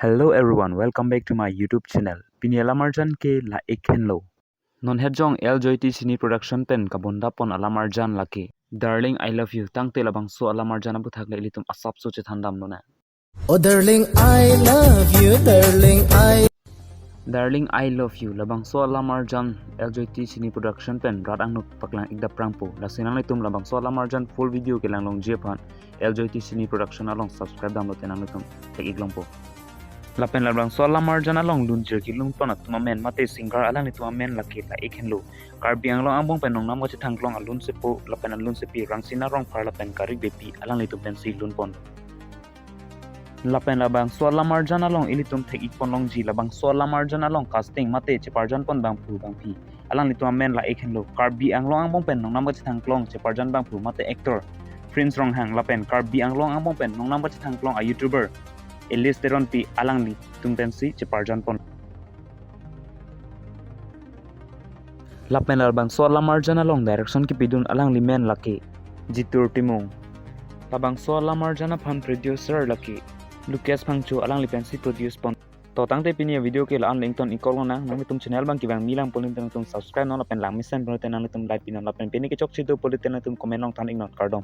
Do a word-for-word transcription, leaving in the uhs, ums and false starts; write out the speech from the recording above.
Hello everyone, welcome back to my YouTube channel. Pini alam arjan ke la-ik henlo. Non het jong L J T Cine Production pen kabonda pon alam arjan lake Darling I Love You. Tangte labangso alam arjan aputhak le ilitum asapso chethan damlonang. Oh darling, I love you, darling, I Darling I Love You, labangso alam arjan L J T Cine Production pen rat angno paklang-ik daprangpo. Lasi nanglitum labangso alam arjan full video kelang longji aphan L J T Cine Production along subscribe damlote nanglitum thek-ik longpo. Lapen labangso alam arjan along lunjir kelun pon atum amen mate singer alanglitum amen lake la-ik henlo. Karbi Anglong angbong pen nongnam kachethangklong alun sepo lapen alun sepi Rangsina Rongphar lapen Karik Beypi alanglitum pensi lun pon. Lapen labangso alam arjan along ilitum thek-ik pon longji, labangso alam arjan along casting mate cheparjan pon bangphu bangphi alanglitum amen la-ik henlo. Karbi Anglong angbong pen nongnam kachethangklong cheparjan bangphu mate actor Prince Ronghang lapen Karbi Anglong angbong pen nongnam kachethangklong a-YouTuber Elias Teronpi alanglitum pensi cheparjan pon. Lapen labangso alam arjan along direction kepidun alangli men lake Jitur Timung. Labangso alam arjan aphan producer lake Lucas Phangcho alangli pensi produce pon. To tangte pini avideo ke la-an le ington-ik lonang, nanglitum channel abang kevang milang pulote nanglitum subscribe non lapen langmesen pulote nanglitum like pinon lapen pini kechokche do pulote nanglitum comment along than-ik non, kardom.